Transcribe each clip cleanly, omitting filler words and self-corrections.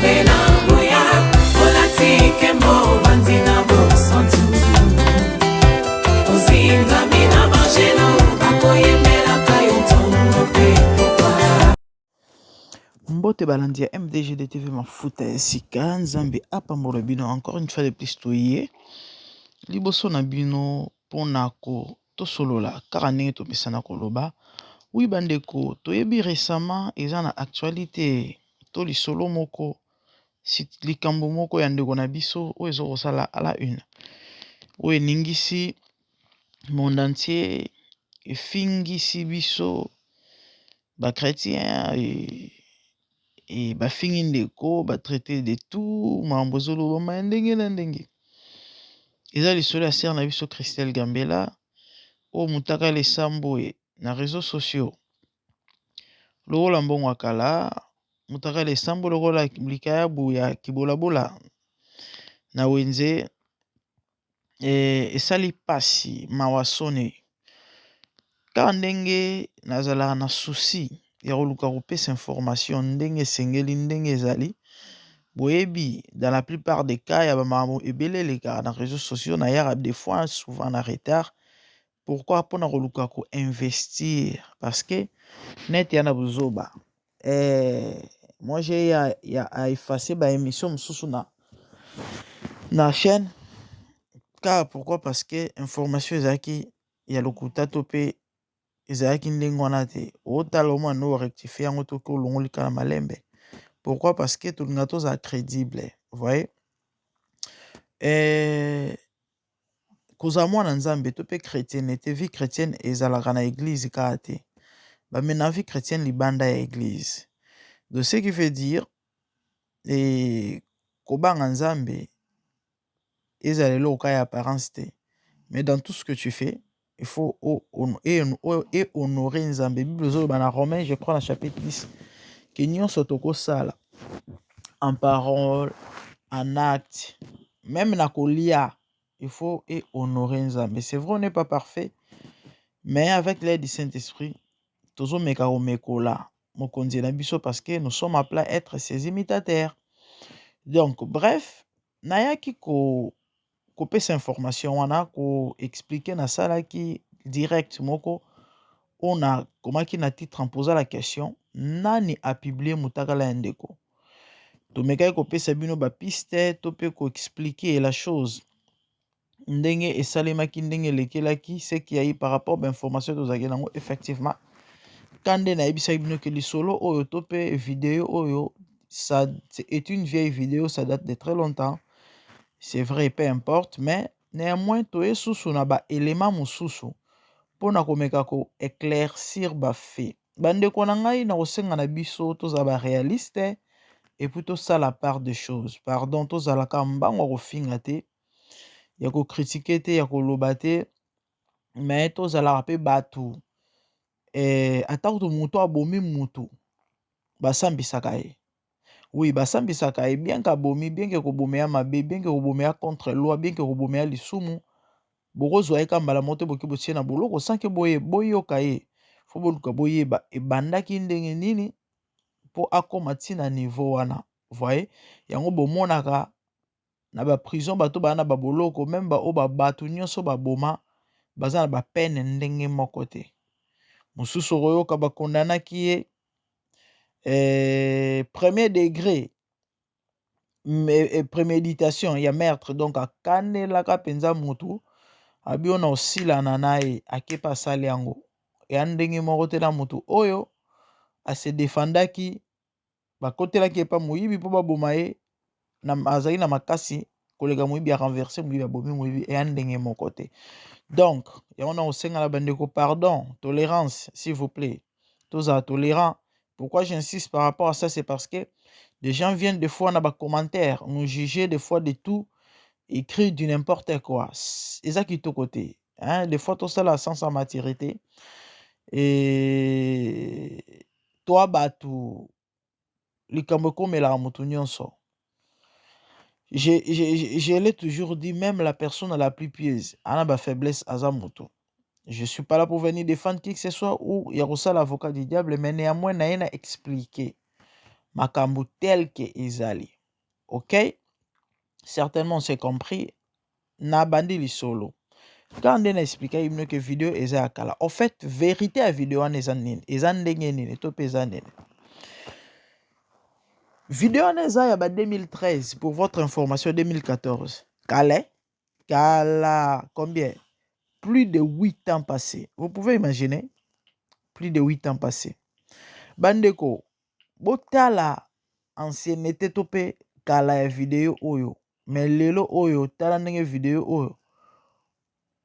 Nzambe na nguya, olati nkembo, ovandi na bosantu, ozingami na banjelu, bakoyembelaka yo ntongo mpe pokwa. Mbote balandi ya MDGD TV, mafuta ya sika. Nzambe apambola bino encore une fois de plus. Toye liboso na bino mpona ko tosolola kaka ndenge topesana koloba. Oui bandeko, toyebi récemment eza na actualité to lisolo moko, likambo moko ya ndeko na biso oyo eza kosala à la une, oyo eningisi monde entier, efingisi biso bachrétien e bafingi ndeko, batraité de tout, makambo ezolobama ya ndenge na ndenge. Eza lisolo ya sœur na biso Christelle Gambela, oyo mutaka lesambo ye na réseaux sociaux lokola mbongo ya kala, mutaka lesambo lokola likayabu ya kibolabola na wenze. Esali mpasi, mawa, soni. Kaka ndenge nazalaka na souci ya koluka kopesa information ndenge esengeli, ndenge ezali. Boyebi, dans la plupart des cas ya bamakambo ebele elekaka na réseaux sociaux, nayaka des fois souvent na retard. Pourquoi? Mpona koluka koinvestir, parce que net ya na bozoba, moi j'ai ya à effacer baémission mosusu na chaîne kaka. Pourquoi? Parce que information ezalaki ya lokuta to mpe ezalaki ndenge wana te. Otala, omwana no orectifie yango toki olongoli kaka na malembe. Pourquoi? Parce que tolinga tozala crédible, voyez. Kozala mwana Nzambe to mpe chrétienne te, vie chrétienne ezalaka na église kaka te. Bamena vie chrétienne libanda ya église. Donc ce qui veut dire, kobanga Nzambe ezala eloko kaka ya apparence te, mais dans tout ce que tu fais, il faut honorer Nzambe. Bible ezoloba na Romain, je crois na chapitre 10, ke nyonso tokosala, en parole, en acte, même na kolia, il faut honorer Nzambe. C'est vrai, on n'est pas parfait, mais avec l'aide du Saint-Esprit, tozomeka komekola mokonzi na biso, parce que nous sommes appelés à être ses imitateurs. Donc bref, nayaki kopesa information wana, koexpliquer. Nasalaki direct moko oyo nakomaki na titre en posant la question: nani apublier motakala ya ndeko? Tomekaki kopesa bino bapiste to mpe koexpliquer la chose ndenge esalemaki, ndenge elekelaki, ce qui ayi par rapport bainformation tozalaki nango. Effectivement, ka nde nayebisaki bino ke lisolo oyo to mpe video oyo, ça est une vieille vidéo, ça date de très longtemps, c'est vrai, peu importe. Mais néanmoins toye susu na baélément mosusu mpona komeka koéclaircir bafaits. Bandeko na ngai, na kosenga na biso tozala baréaliste et puis tosala part de choses. Pardon, tozalaka mbango ya kofinga te, ya kocritiquer te, ya koloba te, mais tozalaka mpe bato. Ata kutu moto abomi mutu, basambisaka ye. Oui, basambisaka ye, bien ke abomi, bien ke koboma ya mabe, bien ke koboma ya contre loi, bien ke koboma ya lisumu. Bokozwa ye ka mbala moko te, boki botie na boloko sans ke boye boyoka ye. Faut boluka boyeba ebandaki ndenge nini mpo akóma ntina niveau wana. Voye yango, bomonaka na baprison bato baa na baboloko, même baoyo bato nyonso baboma baza na bapeine ndenge moko te. Mosusu okoyoka bakondanaki ye premier degré, préméditation ya meurtre, donc akandelaka mpenza motu abi oyo na osilana na ye, ake mpe asali yango. Eya ndenge moko te na motu oyo ase défendaki, bakotelaki epa moyibi mpo baboma ye, azali na makasi koleka moyibi, arenverse moyibi, abomi moyibi. Eya ndenge moko te. Donc yango na kosenga na bandeko, pardon, tolérance, s'il vous plaît, tozala tolérant. Pourquoi j'insiste par rapport à ça? C'est parce que des gens viennent des fois na bacommentaire nous juger des fois de tout, écrit du n'importe quoi. Eza kitoko te, hein? Des fois tosala sens ya maturité e toa bato. Likambo ekomelaka moto nyonso. Je l'ai toujours dit, même la personne la plus pieuse ana bafaiblesse, aza moto. Je suis pas là pour venir défendre qui que ce soit ou ya kosala avocat du diable, mais néanmoins naye na expliquer makambo tel ke ezali. Ok, certainement c'est compris. Nabandi lisolo kaka nde na expliquaki bino ke video eza ya kala. En fait, vérité ya video wana eza nini, eza ndenge nini, to mpe eza nini? Video wana eza ya ba 2013, pour votre information, 2014. Kala kala, combien? Plus de 8 ans passés. Vous pouvez imaginer, plus de 8 ans passés. Bandeko, botala ancienneté to mpe kala ya video oyo. Mais lelo oyo, tala ndenge video oyo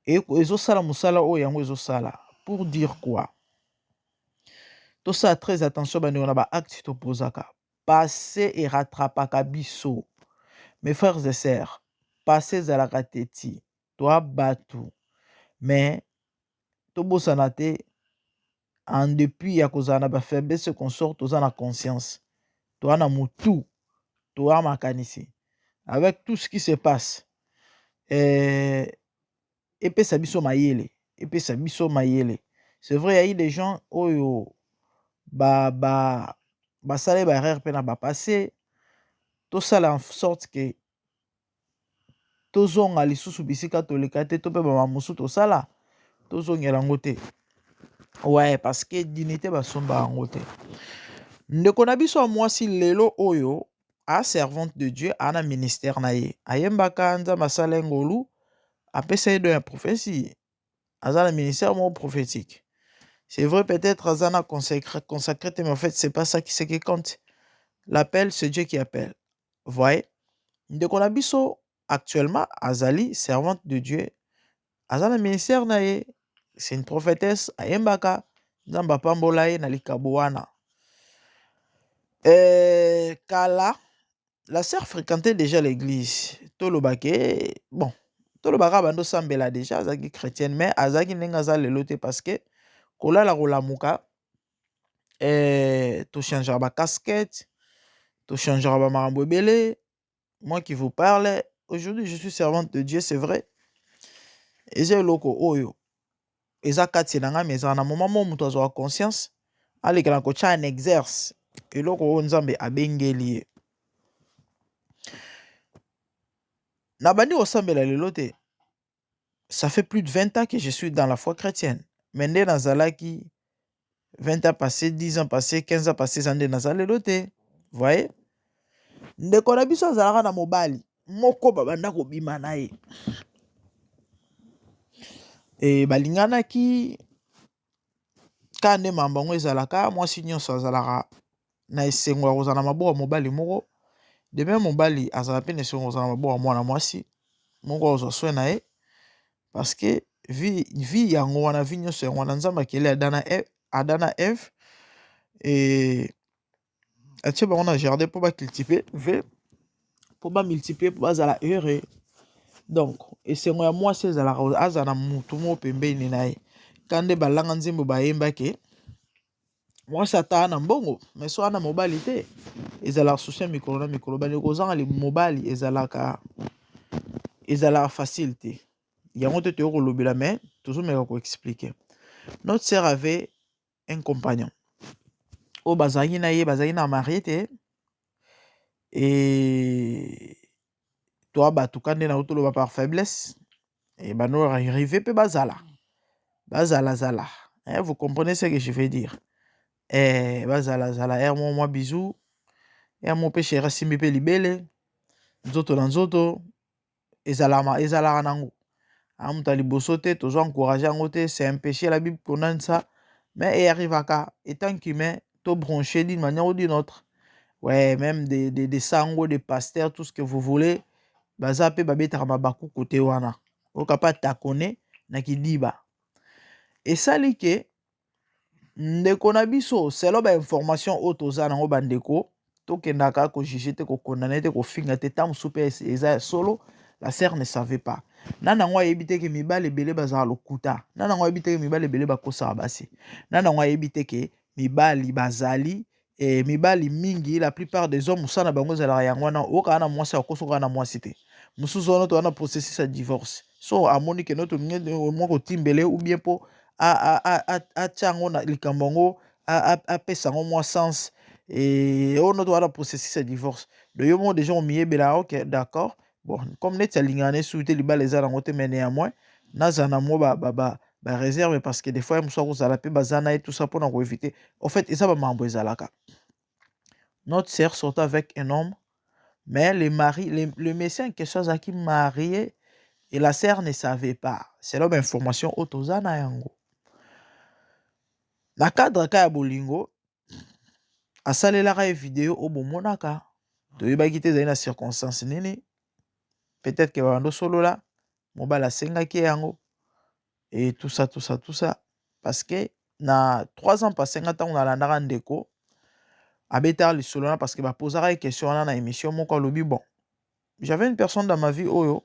ezosala mosala oyo yango ezosala. Pour dire quoi? Tosala très attention, bandeko, na baacte topozaka. Passé erattrapaka biso, mes frères et sœurs. Passé ezalaka te ti toa bato, mais tobosana te, en dépit ya kozala na bafaiblesse consort, toza na conscience, toa na motu, toa makanisi. Avec tout ce qui se passe, epesa biso mayele, epesa biso mayele. C'est vrai, ya eu des gens oyo basala baerreur mpe na bapassé. Tosala en sorte ke tozonga lisusu bisika toleka te, to mpe bama mosusu tosala, tozongela yango te. Ouais, parce que dignité basomba yango te. Ndeko na biso ya mwasi, lelo oyo a servante de Dieu, aa na ministère na ye, ayembaka. Nzambe asala ye ngolu, apesa ye don ya prophétie, aza na ministère moko prophétique. C'est vrai, peut-être aza na consacré te, mais en fait, c'est pas ça qui ce qui compte. L'appel, c'est Dieu qui appelle. Voyez, ndeko na biso actuellement azali servante de Dieu, aza na ministère na ye, c'est une prophétesse, ayembaka. Nzambe apambola ye na likabo wana. Kala, la sœur fréquentait déjà l'église. Tolobake bon, tolobaka bando osambela déjà, azalaki chrétienne, mais azalaki ndenge aza lelo te, parce que kolala kolamuka, tochangeaka bacasquette, tochangeaka bamakambo ebele. Moi qui vous parle aujourd'hui, je suis servante de Dieu, c'est vrai, eza eloko oyo eza kati na ngai, mais ezala na moment moko moto azwaka conscience, aleka na kotia en exerce eloko oyo Nzambe abengeli ye. Nabandi kosambela lelo te. Ça fait plus de 20 ans que je suis dans la foi chrétienne, mais nde nazalaki 20 ans passé, 10 ans passé, 15 ans passé, eza nde naza lelo te. Voye, ndeko na biso azalaka na mobali moko, babanda kobima na ye, balinganaki kaka nde mambo yango ezalaka. Mwasi nyonso azalaka na esengo ya kozala na maboko ya mobali moko. De même, mobali azala mpe na esengo kozala na maboko ya mwana mwasi moko azwa soin na ye, parce que vie yango wana, vie nyonso yango wana. Nzambe akeli Adam na Eve e atie bango na jardin mpo bacultive, mpo bamultiplie, mpo bazala heureux. Donc esengo ya mwasi ezalaka azala na mutu moko pembeni na ye. Ka nde balanga nzembo bayembaki: mwasi ata na mbongo, mais so wana mobali te, ezalaka souci ya mikolo na mikolo. Bandeko, kozanga mobali ezalaka facile te. Yango te toyei kolobela, mais tozomeka koexpliquer. Notre sœur avait un compagnon oyo bazalaki na ye, bazalaki na marié te. E toa bato ka nde na toloba par faiblesse e bano arrive mpe bazala bazalazala. Vous comprenez ce que je veux dire? Bazalazala ere moko, mwa bisou ere moko mpe chéri asimbi mpe libele, nzoto na nzoto, ezalaka nango. A moto ya liboso te, tozo encourage yango te, c'est un péché, la Bible condamne ça, mais earrivaka. Étant qu'humain, tobronche d'une manière ou d'une autre. Ouais, même des sango, des pasteurs, tout ce que vous voulez, baza mpe babetaka mabaku kote wana. Oyoka mpe atakone na kidiba. Esali ke ndeko na biso, selon bainformation oyo toza nango, bandeko, tokendaka kojuge te, kokondane te, kofinga te. Ta mosusu mpe eza ya solo, la sœur ne savait pas. Nani yango ayebi te ke mibali ebele bazala lokuta? Nani yango ayebi te ke mibali ebele bakosaka basi? Nani yango ayebi te ke mibali bazali mibali mingi, la plupart des hommes, mosala na bango ezalaka yango wana? Okaka na mwasi, akosi okaka na mwasi te. Mosusu wana toza na processus ya divorce, so amoni ke no tolingi mwa kotimbele ou bien mpo atia yango na likambo yango, apesa yango mwa sens. E oyo noto wana processus ya divorce. Donc yo moko déjà omiyebela, ok, d'accord, bon, comme neti alingaka ne suki te, libala eza nango te, mais néanmoins nazala na mwa ba réserve parce que des fois ye mosu akozala mpe baza na ye, tout ça mpona koéviter. En fait, eza bamakambo ezalaka. Notre sœur sortait avec un homme, mais le mari, le monsieur en question azalaki marié et la sœur ne savait pas. C'est là bainformation oyo toza na yango. Na cadre ka ya bolingo, asalelaka ye video oyo bomonaka. Toyebaki te ezali na circonstance nini. Peut-être ke babanda osolola, mobali asengaki ye yango et tout ça, tout ça, tout ça, parce que na 3 ans passé, nga ntango nalandaka ndeko abetaka lisolo wana, parce que bapozaka ye question wana na émission moko, alobi: bon, j'avais une personne dans ma vie oyo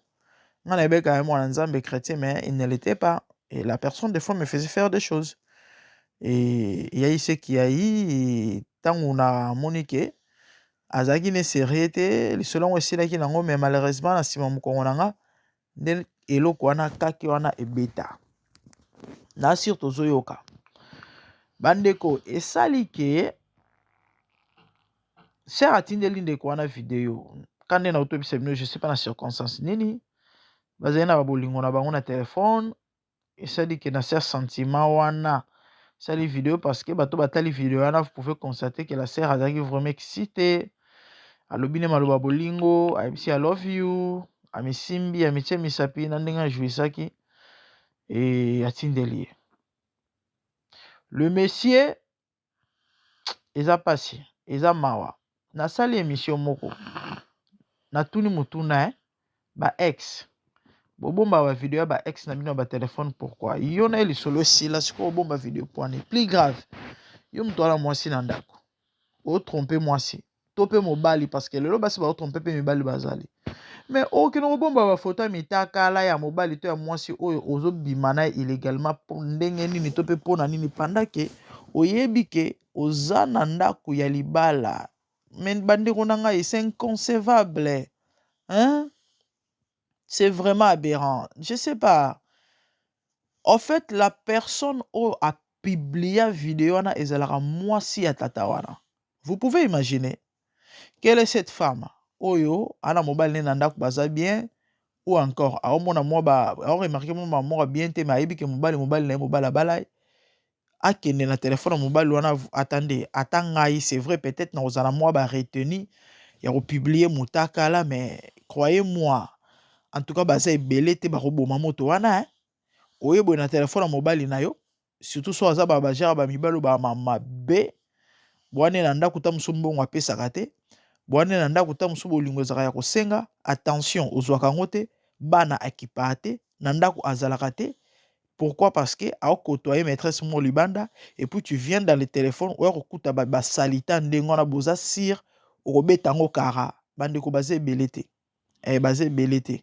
nga nayebeka ye mwana Nzambe, chrétien, mais il ne l'était pas, et la personne des fois me faisait faire des choses et il y a eu ce qui a eu. Ntango namoni ke azalaki ne sérieux te, lisolo yango esilaki nango. Mais malheureusement, na nsima mokongo na nga nde eloko wana kaki wana ebeta na sur. Tozoyoka bandeko, esali ke sœur atindeli ndeko wana video ka nde na otobisa bino. Je sais pas na circonstance nini bazali na babolingo na bango na telefone, esali ke na sœur sentiment wana esali video, parce que bato batali video wana, vous pouvez constater que la sœur azalaki vraiment excité. Alobi ne maloba bolingo, ayebisi "I love you", amisimbi, amitie misapi na ndenge ajouissaki e atindeli ye le monsieur. Eza mpasi, eza mawa. Nasali émission moko, natuni motuna: ba ex bobomba bavideo ya ba ex na bino ya batelefone pourquoi? Yo na ye lisolo esila, sikoyo obomba video pwani? Plus grave, yo moto wana mwasi na ndako, otrompe mwasi to mpe mobali, parce que lelo basi baotrompe mpe mibali bazali, mais okende kobomba bafoto ya mitakala ya mobali to ya mwasi oyo ozobima na ye illégalement ndenge nini to mpe mpona nini, pendant ke oyebi ke oza na ndako ya libala? Mais bandeko na ngai, c'est inconcevable, hein? C'est vraiment aberrant, je sais pas. En fait, la personne oyo apublia video wana ezalaka mwasi ya tata wana. Vous pouvez imaginer quelle est cette femme oyo ana mobali ne na ndako, baza bien, ou encore aomona mwa ba aoremarquer mwa moko bien te, mais ayebi ke mobali na ye, mobali abala ye, akende na telefone ya mobali wana. Attendez, ata ngai, c'est vrai, peut-être nakozala mwa baretenu ya kopublier motakala, mais croyez-moi, en tout cas baza ebele te bakoboma moto wana, eh? Oyeboye na telefone ya mobali na yo, surtout so aza bagere bamibali oyo bama mabe bwane na ndako, ta mosu mbongo apesaka te, bwane na ndako, ta mosu bolingo ezalaka ya kosenga attention, ozwaka yango te, bana akipaka te, na ndako azalaka te. Pourquoi? Parce que aokotoye maîtresse mo libanda, et puis tu viens dans le téléphone, oya kokuta basalita ndenge wana, boza sire okobeta yango kara. Bandeko, baza ebele te, eh, baza ebele te,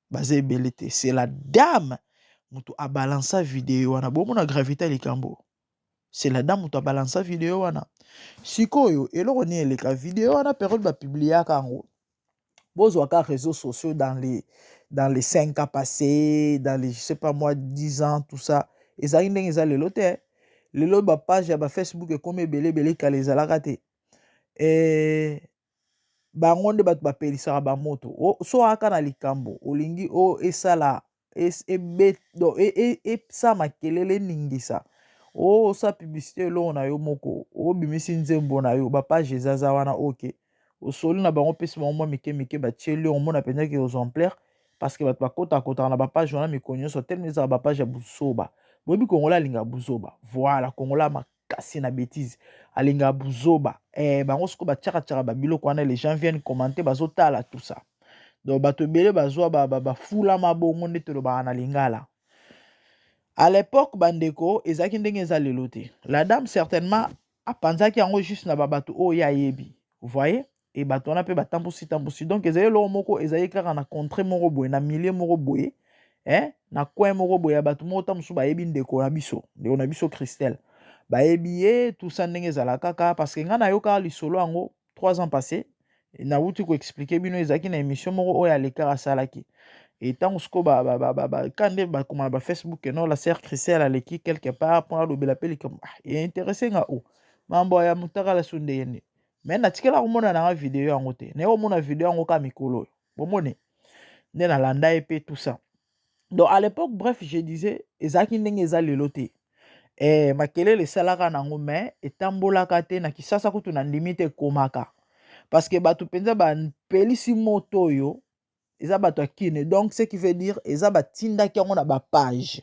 baza ebele te. C'est la dame moto abalansa video wana. Bomona gravité ya likambo. C'est la dame moto abalansa video wana. Sikoyo eloko nini eleka video wana? Période bapubliaka yango, bozwaka réseaux sociaux dans les 5 ans passés, dans les, je sais pas moi, 10 ans, tout ça, ezalaki ndenge eza lelo te. Lelo bapage ya bafacebook ekomi ebele ebele, kala ezalaka te. Bango nde bato bapelisaka bamoto. So aka na likambo olingi o esala esala makelele, eningisa, osala publicité eloko na yo moko, obimisi nzembo na yo, bapage ezaza wana. Ok, osoli na bango, opesi bango mwa mike mike, batieli yo, omona mpenza ke ozwa ampleur, parce que bato bakotakotaka na bapage wana mikolo nyonso telema. Ezaka bapage ya buzoba. Boyebi Kongola alingaka buzoba. Voilà, Kongola makasi na bétise, alingaka buzoba. Bango sikoyo batiaka-tiaka babiloko wana, les gens viennent commenter, bazotala, tout ça. Donc bato ebele bazwa bafulama bongo nde tolobaka na lingala. À l'époque, bandeko, ezalaki ndenge eza lelo te. La dame certainement apanzaki yango juste na babato oyo ye ayebi, voyez, e bato wana mpe batambusi tambusi. Donc ezali eloko moko ezali kaka na contrée moko boye, na milieu moko boye, eh? Na coin moko boye ya bato moko ta mosusu bayebi ndeko na biso, ndeko na biso Christelle, bayebi ye, tout ça. Ndenge ezala kaka, parce que ngai nayokaka lisolo yango 3 ans passé, nauti koexpliquer bino, ezalaki na émission moko oyo alekaka asalaki. E ntango sikoyo ka nde bakoma na bafacebook, no, la sœur Christelle aleki quelque part mpona alobela mpe likambo, ah, eintéresser nga. O Mambo ya mutakala su ndenge nini? Mais natikala komona nanga video yango te. Naye komona video yango kaka mikolo oyo. Bomoni? Nde nalanda ye mpe tout ça. Donc à l'époque, bref, je disais, ezalaki ndenge eza lelo te. Eh, makelele esalaka nango mais etambolaka te na Kisasa kutu na ndimi te ekomaka. Parce que bato mpenza bapelisi moto oyo eza bato ya Kin. Donc ce qui veut dire eza batindaki yango na ba page.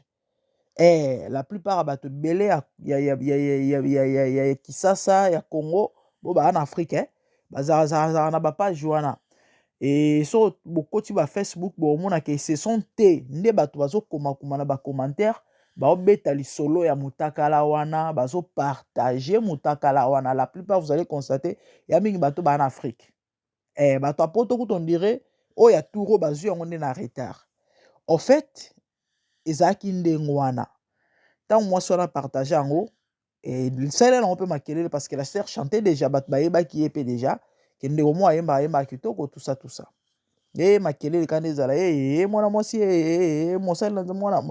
Eh, la plupart ya bato ebele ya, ya, ya, ya, ya, ya, ya, ya, ya Kisasa ya Congo bo baa na Afrique eh, bazalazalazala na bapage wana e so bokoti ba Facebook bokomona ke ce sont te nde bato bazokomakoma na bacommentaire baobeta lisolo ya mutakala wana bazopartage mutakala wana. La plupart, vous allez constater, ya mingi bato baa na Afrique. Eh, bato ya poto kutu on dirait oyo ya tour bazwi yango nde na retard. En fait ezalaki ndenge wana ntango mwasi wana partage yango, esalela yango mpe makelele parce que la sœur chantait déjà, bato bayebaki ye mpe déjà ke ndeko moko ayembaka, ayembaka kitoko, tout ça, tout ça. E makelele kanda ezala e mwana mwasi e mosali na mwana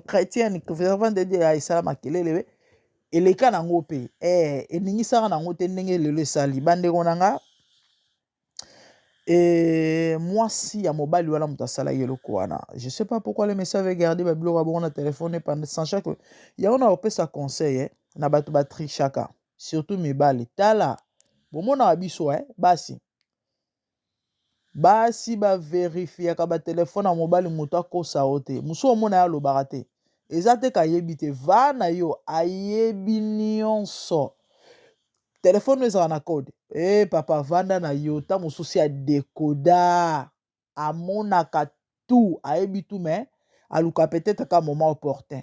chrétienne servante de Dieu, esala makelele eleka nango mpe eningisaka nango te ndenge lelo esali. Bandeko na nga, e mwasi ya mobali wana moto asalaki eloko wana. Je sais pas pourquoi le monsieur avait gardé babiloko ya bongo na telefone pendant, sachant que yango na kopesa conseil na bato batrichaka, surtout mibali. Tala, bomonaka biso basi basi baverifiaka batelefone ya mobali. Moto akosa yo te. Mosu omona ye alobaka te, eza te kayebi te. Va na yo, ayebi nyonso. Telefone oyo ezala na code. E papa, vanda na yo. Ta mosusu ya dekoda amonaka tout, ayebi tout, mais aluka peut-être ka moment opportun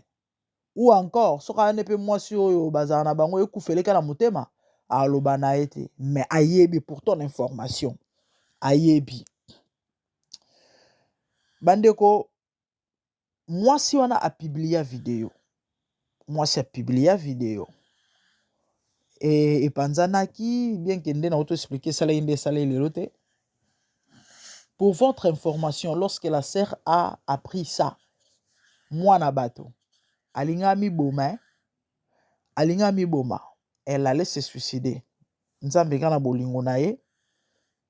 ou encore soki ayande mpe mwasi oyo bazala na bango ekufeleka na motema, aloba na ye te, mais ayebi pourtant na information ayebi. Bandeko, mwasi wana apublia video, mwasi apublia video e epanzanaki bien ke nde na auto expliquer esalaki nde esalaki lelo te. Pour votre information, lorsque la sœur a appris ça, mwana bato alingi amiboma, eh? Alingi amiboma, elle allait se suicider. Nzambe kaka na bolingo na ye,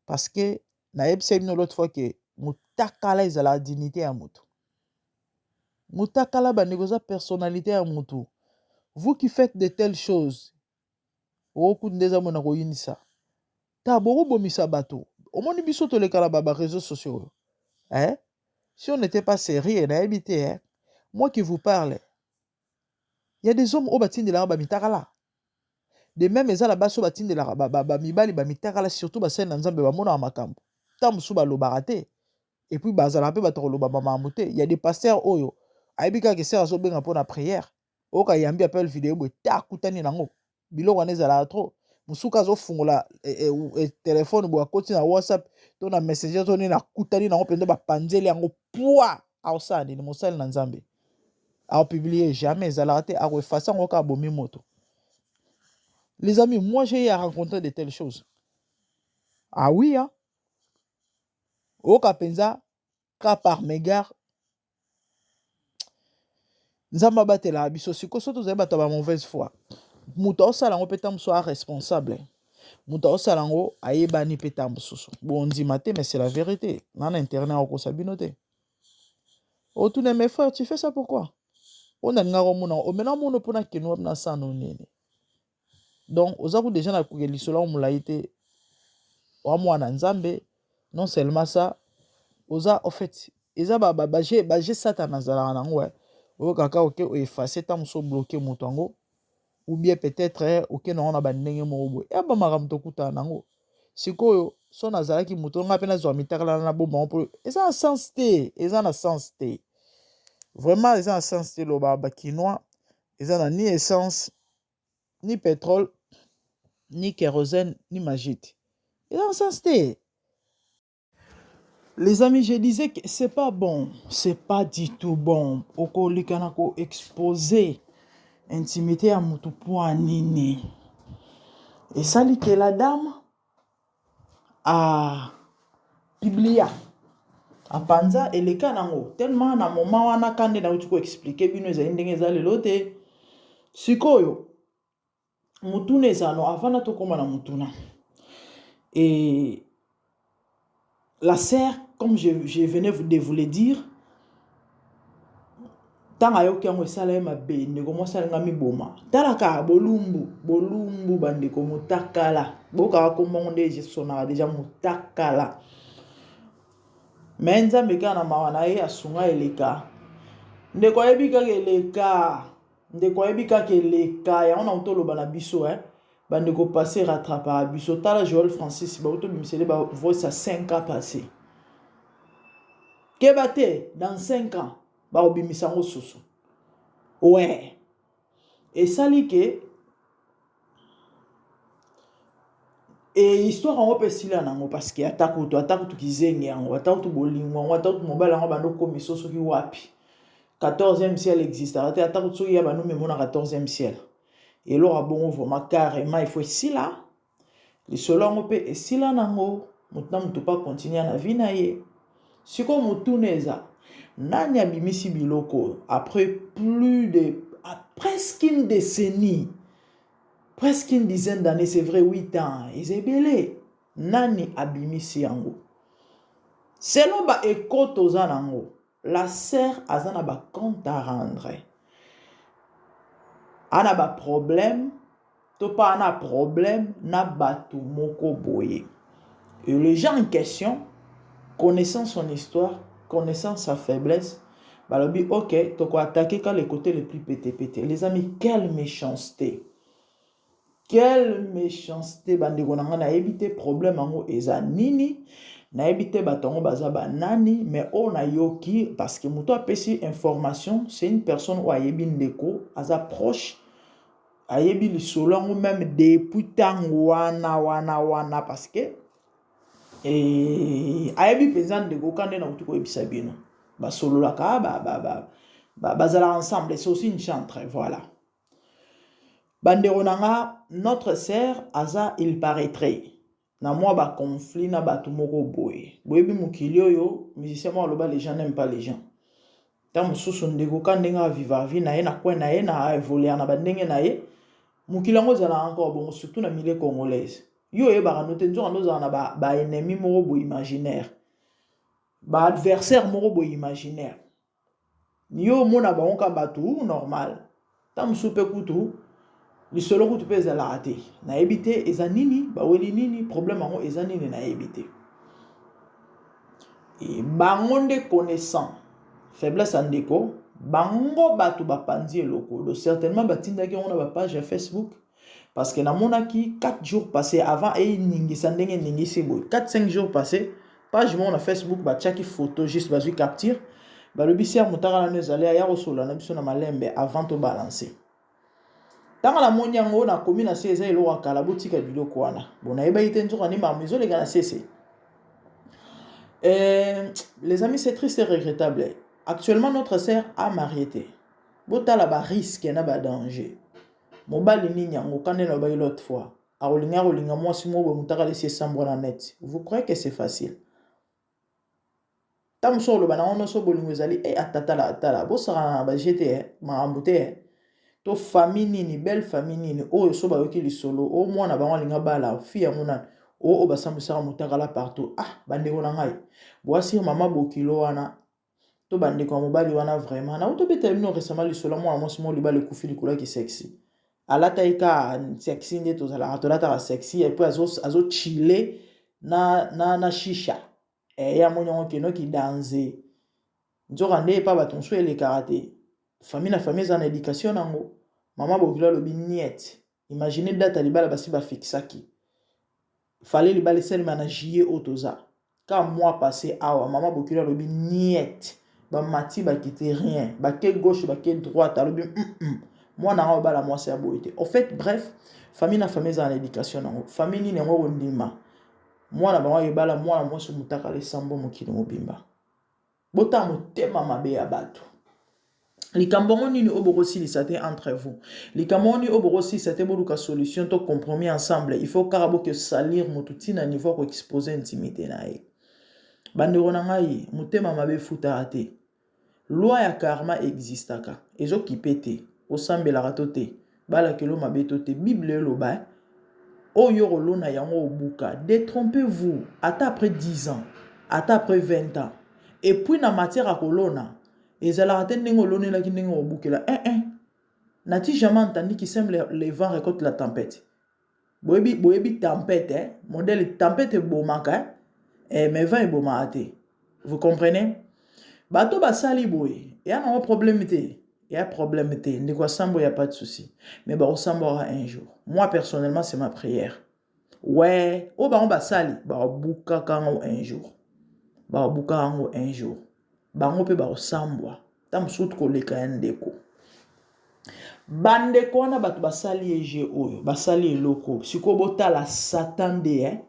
parce que nayebisa bino l'autre fois ke motakala ezalaka dignité ya moto. Motakala, bandeko, eza personnalité ya motu. Vous qui faites de telles choses, okokuti nde eza mona koyinisa ta bokobomisa bato. Omoni biso toleka na baréseaux sociaux oyo, eh? Si on n'était pas sérieux, nayebi te, eh? Moi qui vous parle, il y a des hommes oyo batindelaka bamitakala. De même eza na basi oyo batindelaka bamibali bamitakala, surtout basali na Nzambe. Bamonaka makambo ntango mosusu balobaka te, et puis bazalaka mpe bato koloba bamakambo te. Ya des pasteurs oyo ayebi kaka sœur azobenga mpo na prière, oyoka yambi appel vidéo boye te, akutani nango. Biloko wana ezalaka trop. Mosuku azofungola telefone boye, akoti na WhatsApp to na Messenger to nini, akutani nango mpenza, bapanzeli yango pwa. Aosala nini? Mosali na Nzambe aopublie jamais, ezalaka te. Akoeffacer yango kaka, abomi moto. Les amis, moi j'ai eu à rencontrer de telles choses. Ah oui, hein? Oyoka mpenza ka par mégarde. Nzambe abatelaka biso. Sikoyo so tozali bato ya bamauvaise foi, moto aosala yango mpe ta mosusu aresponsable, moto aosala yango ayebani mpe ta mosusu bondima te, mais c'est la vérité. Na na internet akokosa bino te. Otuna: "Mais frère, tu fais ça pourquoi?" Oyo nalingaka omona omena mono mpona kende wapi na sano nini. Donc oza ku déjà na koke lisolo yango molai te. Oa mwana Nzambe, non seulement ça, oza en fait eza baje Satana azalaka nango. Oyo kaka oke oeffacer, ntango mosusu obloquer moto yango ou bien peut-être okende yango na bandenge moko boye ya bamakambo tokutana nango. Sikoyo so nazalaki moto nga mpe nazwa mitakala na bomba yango mpo eza na sens te, eza na sens te, vraiment eza na sens te. Loba bakinois, eza na ni essence, ni pétrole, ni kérosène, ni magie te, eza na sens te. Les amis, je disais que c'est pas bon, c'est pas du tout bon. Okolika na ko exposer intimité ya motu po nini? Esali ke la dame a publia, apanza, eleka nango tellement na moment wana ka nde nauti koexpliquer bino ezali ndenge eza lelo te. Sikoyo Motuna ezala no avant na tokóma na motuna. Et la sœur, comme je venais de vous le dire, ntango ayoki yango esala ye mabe. Ndeko mwasi alinga miboma. Talaka bolumbu, bolumbu, bandeko, motakala. Bokaka kombongo nde esonaka deja motakala. Me Nzambe kaka na mawa na ye asunga eleka. Ndeko ayebi kaka eleka, ndeko ayebi kaka eleka. Yango na toloba na biso, eh? Bandeko, passé rattrapaka biso. Tala Joel Francis, bauti obimisele ba voice ya 5 ans passé. Keba te, dans 5 ans bakobimisa yango susu. Ouais, esali ke e histoire yango mpe esila nango, parce que ata kutu kizenge yango, ata kutu bolingo yango, ata kutu mobali yango bando okomi so soki wapi, 14e ciel existaka te. Ata kutu soki ya bando memona 14e ciel, eloko ya bongo vraiment carrément il faut esila. Lisolo yango mpe esila nango, motu na motu mpe akontinue na vie na ye. Sikoyo motuna eza: nani abimisi biloko oyo après plus de presque une décennie, presque une dizaine d'années? C'est vrai, 8 ans eza ebele. Nani abimisi yango? Selon baeko toza nango, la sœur aza na bacompte à rendre, ana baproblème to mpa ana problème na bato moko boye. Et les gens en question, connaissant son histoire, connaissant sa faiblesse, balobi: ok, tokoattaquer ka le côté le plus pété. Les amis, quelle méchanceté, quelle méchanceté! Bandeko na ngai, nayebi te problème yango eza nini, nayebi te bato yango baza banani, mais oyo nayoki, parce que moto apesi information, c'est une personne oyo ayebi ndeko, aza proche, ayebi lisolo yango même depuis ntango wana wana wana, parce que ayebi mpenza ndeko ka nde nauti koyebisa bino. Basololaka, bazalaka ensemble. C'est aussi une chantre, voilà. Bandeko na nga, notre sœur aza, il paraîtrait, na mwa baconflit na bato moko boye. Boyebi mokili oyo, musicien moko aloba: "Les gens n'aiment pas les gens." Ntango mosusu ndeko ka ndenge aviva vie na ye na coin na ye, na évoluer na bandenge na ye. Mokili yango ezalaka encore bongo, surtout na milieu congolaise. Yo oyebaka no te, nzoka nde ozala na baennemi moko boye imaginaire, baadversaire moko boye imaginaire. Yo omona bango ka bato normal, ntango mosusu mpe kutu lisolo kutu mpe ezalaka te. Nayebi te eza nini, baweli nini, problème yango eza nini, nayebi te. E bango nde, connaissant faiblesse ya ndeko, bango bato bapanzi eloko. Do certainement batindaki yango na bapage ya Facebook, parce que namonaki 4 jours passé, avant eningisa ndenge eningisi boye, 4 5 jours passé, page moko na Facebook batiaki photo, juste bazwi capture, balobi: "Sœur motaka nano ezali aya kosolola na biso na malembe avant tobalance." Ntango namoni yango, nakomi na se: eza eloko ya kala, botika biloko wana. Bon, nayebaki te nzoka nde makambo ezoleka na sese. Les amis, c'est triste et regrettable. Actuellement, notre sœur a marié te. Botala barisque na badanger. Mobali nini yango ka nde nalobaki l'autre fois, akolinga akolinga mwasi moko boye motaka lesi esambwa na net? Vous croyez que c'est facile? Ntango mosusu oloba nango nyonso, bolingo ezali e atatala atala, bosakana na baje te, makambo te. To famille nini, belle famille nini oyo so bayoki lisolo o mwana bango alinga bala fille yango nani oyo basambwisaka motakala partout? Ah, bandeko na ngai, boasir mama bokilo wana to bandeko ya mobali wana. Vraiment, nauti obetela bino récemment lisolo ya mwana mwasi moko, libala ekufi likolo ya kisexy. Alata ye ka sexy nde tozalaka, tolataka sexy, et puis azochile na shisha. Ye amoni yango kenoki danse, nzoka nde epa bato mosusu elekaka te. Famille na famille eza na éducation nango. Mama bokilo alobi niet. Imagine, date ya libala basi bafixaki, fallait libala esalema na juillet oyo toza ka mois passé awa. Mama bokilo alobi niet, bamati bakiti, rien, bake gauche, bake droite, alobi mwana yango obala mwasi ya boye te. Au fait, bref, famille na famille eza na éducation nango. Famille nini yango kondima mwana bango ayebala mwana mwasi motakala esambo mokili mobimba? Botala motema mabe ya bato. Likambo yango nini oyo bokosilisa te entre vous? Likambo yango nini oyo bokosilisa te? Boluka solution to compromis ensemble. Il faut kaka bokosalir motu ntina niveau ya koexpose intimité na ye. Bandeko na ngai, motema mabe efutaka te. Loi ya karma existaka, ezokipe te osambelaka to te. Balakelo mabe to te. Bible eloba eh? Oyo okolona yango obuka. Détrompez-vous, ata après 10 ans, ata après 20 ans. Et puis na matière ya kolona, ezalaka te ndenge olonelaki ndenge obukela. Eh eh. N'as-tu jamais entendu qui sème le vent récolte la tempête? Boyebi, boyebi tempête, eh? Modèle tempête ebomaka, eh? Eh, mais vent ebomaka te. Vous comprenez? Bato basali boye, eya nango problème te. Eya problème te. Ndeko asambo, ya pas de souci. Mais bakosambwaka un jour. Moi personnellement, c'est ma prière. Ouais, oyo bango basali, bakobukaka yango un jour. Bakobukaka yango un jour. Bango mpe bakosambwa. Ta mosusu koleka ya ndeko. Bandeko wana bato basali ege oyo, basali eloko. Sikoyo botala Satan nde, eh?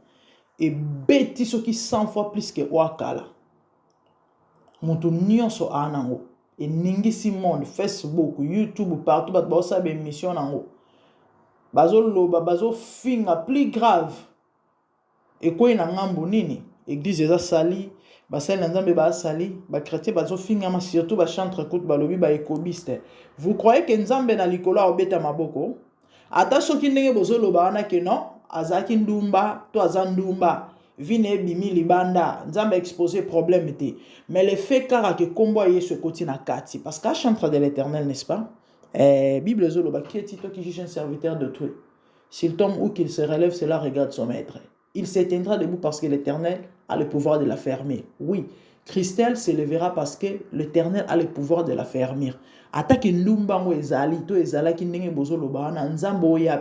Ebeti soki 100 fois plus ke oyo akala. Moto nyonso aa nango. Eningisi monde, Facebook, YouTube, partout bato baosala baémission nango. Bazoloba, bazofinga, plus grave. Ekwei na ngambu nini? Église eza sali, basali na Nzambe baasali, bachrétien bazofingama, surtout bachantre kutu balobi baekobiste. Vous croyez ke Nzambe na likolo aobeta maboko? Ata soki ndenge bozoloba wana ke non, azalaki ndumba to aza ndumba, vine ebimi libanda, Nzambe expose problème te. Mais le fait kaka ke kombo ya Yesu ekoti na kati, parce que chantre de l'Éternel, n'est-ce pas? Eh, Bible ezoloba, qui est-il toi qui juge un serviteur d'autrui? S'il tombe ou qu'il se relève, cela regarde son maître. Il se tiendra debout parce que l'Éternel a le pouvoir de l'affermir. Oui, Christelle se lèvera parce que l'Éternel a le pouvoir de l'affermir. Atake ndumba ngo ezali to ezalaki ndenge bozoloba wana, Nzambe oyo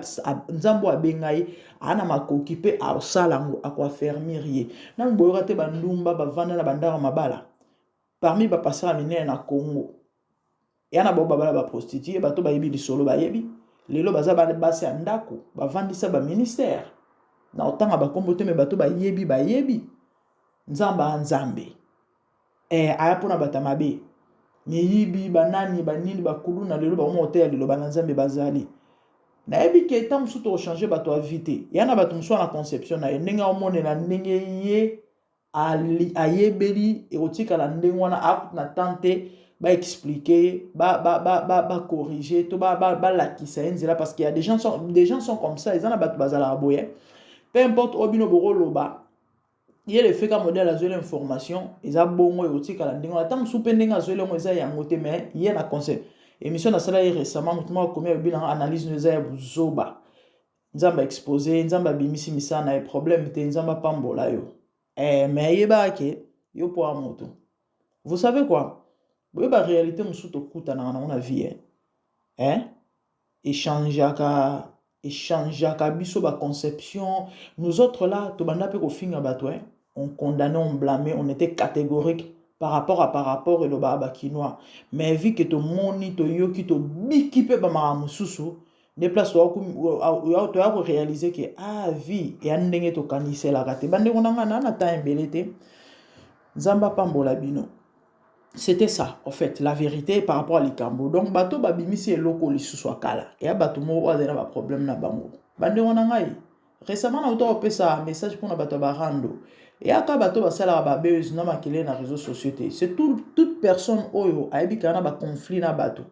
Nzambe oyo abenga ye aa na makoki mpe asala yango, akoaffermir ye. Nanu boyoka te bandumba bavanda na bandako ya mabala? Parmi bapasteur minene na Congo, eya na bao babala baprostitue. Bato bayebi lisolo, bayebi lelo baza basi ya ndako, bavandisa baministère. Na otanga bakombo te, me bato bayebi, bayebi. Nzambe aya Nzambe, eh, aya mpona bato ya mabe, miyibi, banani, banini, bakuluna. Lelo bakoma koteya liloba na Nzambe. Bazali nayebi ke eta mosusu tokochange bato ya vie te. Ya na bato mosusu na conception na ye, ndenge aomonela, ndenge ye ayebeli, ekotikala ndenge wana. Akuti na temps te baexplike, bacorrige to balakisa ye nzela, parce que ya des gens sont comme ça. Eza na bato bazalaka boye, peu importe oyo bino bokoloba, ye le fait ka modèle azweli information eza bongo, ekotikala ndenge wana. Ata mosusu mpe ndenge azweli yango eza yango te, mais ye na conseil. Émission nasala ye récemment, motu moko akomi, alobi nanga analyse no eza ya buzoba. Nzambe expose, Nzambe abimisi misala na ye, problème te, Nzambe apambola yo. Eh, mais ayebaka ke yo mpo ya moto. Vous savez quoi, boyeba réalité mosusu tokutanaka nango na vie, eh? Eh? Échangeaka, échangeaka biso baconception. Nous autres là, tobanda mpe kofinga bato, eh? On condamnait, on blâmait, on était catégorique par rapport elobaka bakinois. Mais vu que tomoni, toyoki, tobiki mpe bamakambo mosusu nde place toya koréaliser ke ah, vie eya ndenge tokaniselaka te. Bandeko na ngai, naa na temps ebele te. Nzambe apambola bino. C'était ça en fait la vérité par rapport à likambo. Donc bato babimisi eloko lisusu ya kala, eya bato moko oyo azali na baproblème na bango. Bandeko na ngai, récemment nauta kopesa message mpona bato ya barando. Eyaka bato basalaka babuzz na makelele na réseau sociaux te. C'est tout, toute personne oyo ayebi kaka na baconflit na bato,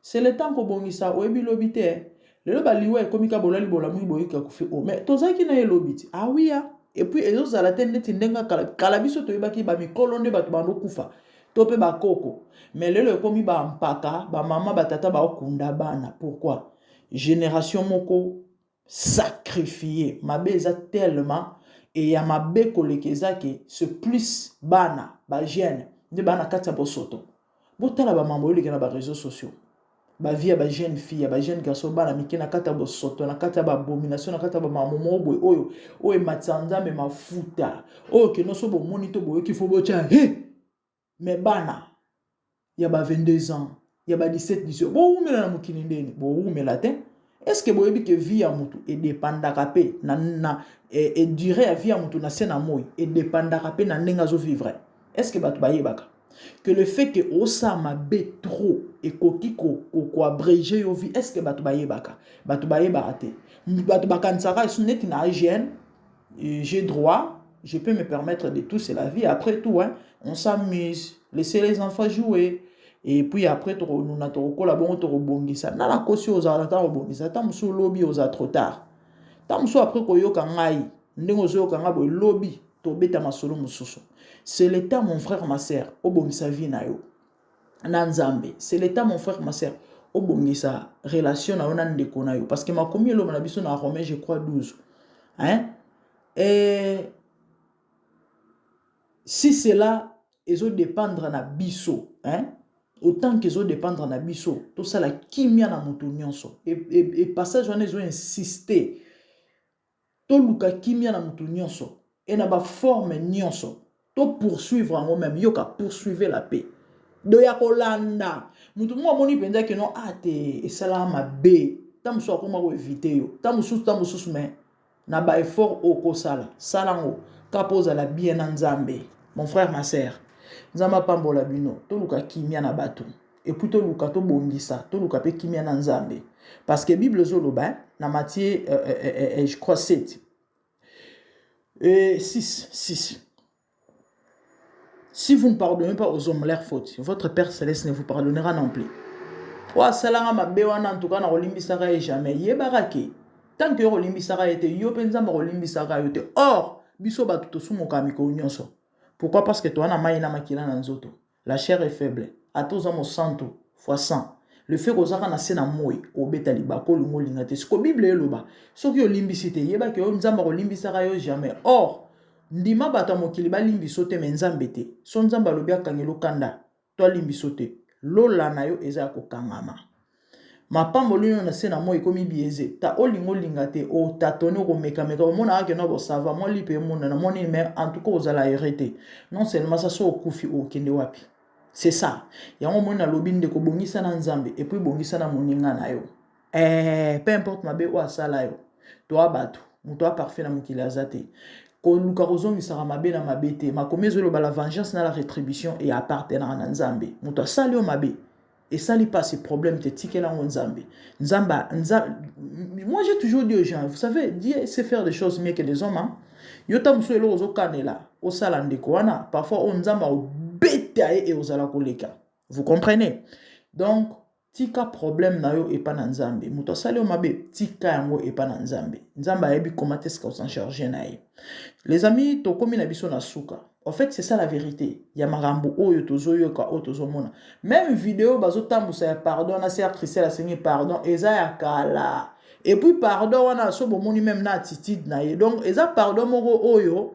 c'est le temps kobongisa. Oyebi lobi te. Lelo baliwa ekomi ka bolali bolamuki boyoki akufi o, mais tozalaki na ye lobi ti awiya. Et puis ezozala te neti ndenge kala kala. Biso toyebaki bamikolo nde bato bandokufa to mpe bakoko, mais lelo ekomi bampaka, bamama, batata baokunda bana. Pourquoi? Génération moko sacrifié. Mabe eza tellement e ya mabe koleka, eza ke c'est plus bana, bajeune nde baa na kati ya bosoto. Botala bamambo oyoleka na baréseaux sociaux, bavie ya bajeune fille, ya bajeune garçon, bana mike na kati ya bosoto, na kati ya baabomination, na kati ya bamambo moko boye oyo oyo ematisa Nzambe mafuta, oyo keno so bomoni to boyoki, fo botya he. Mais bana ya ba 22 ans, ya ba 17, 18, bowumela na mokili ndeni bowumela te. Est ce que boyebi ke vie ya motu edépendaka mpe na durée ya vie ya motu na se na moi edépendaka mpe na ndenge azovivre? Est ce que bato bayebaka que le fait que osala mabe trop ekoki koabrege yo vie? Est ce que bato bayebaka? Bato bayebaka te. Bato bakanisaka neti na jeune, j'ai droit, je peux me permettre de tout, c'est la vie après tout, hein. On s'amuse, laissez les enfants jouer. Et puis après tokonuna, tokokola bongo, tokobongisa. Na nakosi, ozala ntango kobongisa, ata mosusu lobi ozala trop tard. Ntango mosusu après koyoka ngai ndenge ozoyoka ngai boye, lobi tobeta masolo mosusu. C'est le temps, mon frère, ma sœur, obongisa vie na yo na Nzambe. C'est le temps, mon frère, ma sœur, obongisa relation na yo na ndeko na yo, parce que makomi eloba na biso na Romain, je crois, 12, hein? Et si cela ezodépendre na biso, hein? Autant que ezodépendre na biso, tosala kimia na moto nyonso. E passage wana ezoinsiste toluka kimia na moto nyonso e na baforme nyonso, topoursuivre yango même. Yoka, poursuivre la paix do ya kolanda motu moko amoni mpenza ke no a te, esalaka mabe. Ta mosusu akoma koéviter yo, ta mosusu, ta mosusu, mais na baeffort oyo okosala, sala yango kaka mpo ozala bien na Nzambe. Mon frère, ma sœur, Nzambe apambola bino. Toluka kimia na bato et puis toluka tobongisa, toluka mpe kimia na Nzambe, parce que Bible ezoloba na Matthieu, je crois, 7 et 6 6: "Si vous ne pardonnez pas aux hommes leurs fautes, votre Père céleste ne vous pardonnera non plus." Oyo asalanga mabe wana, en tout cas na kolimbisaka ye jamais. Yebaka ke tant que yo kolimbisaka ye te, yo mpe Nzambe akolimbisaka yo te. Or biso bato tosumuka mikolo nyonso. Pourquoi? Parce que toza na mai na makila na nzoto, la chair est faible. Ata oza mosantu fois 100, le fait kozaka na se na moi, obeta libako, olinga olinga te. Siko Bible eloba, soki olimbisi te, yebaki oyo Nzambe akolimbisaka yo jamais. Or ndima bato ya mokili balimbiso te, mais Nzambe te. So Nzambe alobi akangela okanda to alimbiso te, lola na yo eza ya kokangama. Mapamboli oyo na se na moi ekomi biaisé. Ta olinga olinga te, otatone, okomekameka, omonaka ke no bosava mwa lipe emonana mwa nini, mais en tout cas ozala heureux te. Non seulement ça, so okufi, okende wapi? C'est ça yango omoni nalobi, ndeko, bongisa na Nzambe et puis bongisa na moninga na yo. Peu importe mabe oyo asala yo, toa bato, moto aparfait na mokili aza te. Koluka kozongisaka mabe na mabe te. Makomi ezoloba, la vengeance na la rétribution e appartenaka na Nzambe. Moto asali yo mabe, esali mpasi, problème te, tikela yango Nzambe. Nzambe, moi j'ai toujours dit aux gens, vous savez, Dieu sait faire des choses mieux que les hommes, hein? Yo ta mosusu eloko ozokanela osala ndeko wana, parfois oyo Nzambe akobeta ye e ozala koleka. Vous comprenez? Donc tika problème na yo epa na Nzambe. Moto asali yo mabe, tika yango epa na Nzambe. Nzambe ayebi comment est-ce qu'on s'en charge na ye. Les amis, tokomi na biso na suka. En fait, c'est ça la vérité ya makambo oyo tozoyoka, oyo tozomona. Même video bazotambusa ya pardon na sœur Christelle asengi pardon, eza ya kala. Et puis pardon wana, so bomoni même na attitude na ye, donc eza pardon moko oyo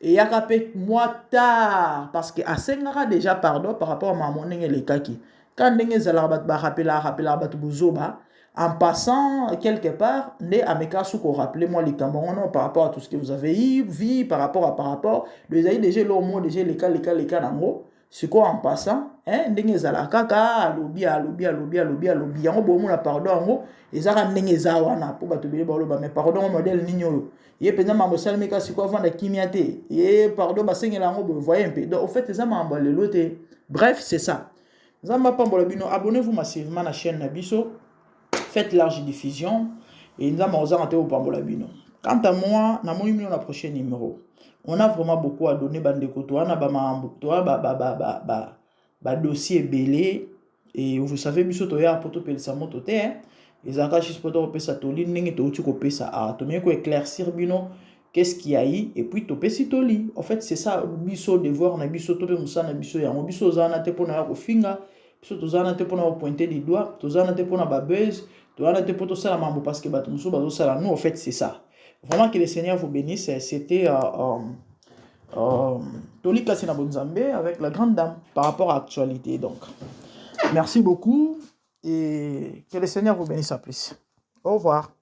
eyaka mpe mwa tard, parce que asengaka déjà pardon par rapport à mamo ndenge elekaki. Ka ndenge ezalaka, bato barapelaka rapelaka bato bozoba en passant quelque part, nde ameka su korappeler mwa likambo yango par rapport à tout ce que vous avez eu vu, par rapport à, par rapport do ezali déjà eloko moko déjà eleka leka leka nango. Sikoyo en passant, hein, ndenge ezalaka kaka, alobi alobi alobi alobi alobi yango, bomona pardon yango ezaka ndenge eza wana, mpo bato ebele baloba: "Mais pardon ngo modèle nini oyo? Ye mpenza makambo esalemi kaka sikoyo, avanda kimia te, ye pardon basengela yango boye." Voye mpe, donc au fait eza makambo ya lelo te. Bref, c'est ça. Nzambe apambola bino. Abonnez-vous massivement na chaîne na biso, faites large diffusion et Nzambe akozanga te kopambola bino. Quant à moi, namoni bino na prochain numéro. On a vraiment beaucoup à donner, bandeko. Toa na bamakambo, toa badossier ebele. Et vous savez, biso toyaka mpo topelisa moto te, ezalaka juste mpo tokopesa toli ndenge touti kopesa awa. Tomeki koéclaircir bino qu'est-ce qu'il y a eu et puis topesi toli. En fait, c'est ça biso devoir na biso to mpe mosala na biso yango. Biso oza wana te mpona ya kofinga, biso toza wana te mpona kopointer du doigt, toza wana te mpona babuzz, toza wana te mpo tosala mambo parce que bato mosusu bazosala. Nous, en fait, c'est ça. Vraiment, que le Seigneur vous bénisse. C'était Toli Kasi na Bonzambe avec la grande dame par rapport à l'actualité. Donc merci beaucoup et que le Seigneur vous bénisse à plus. Au revoir.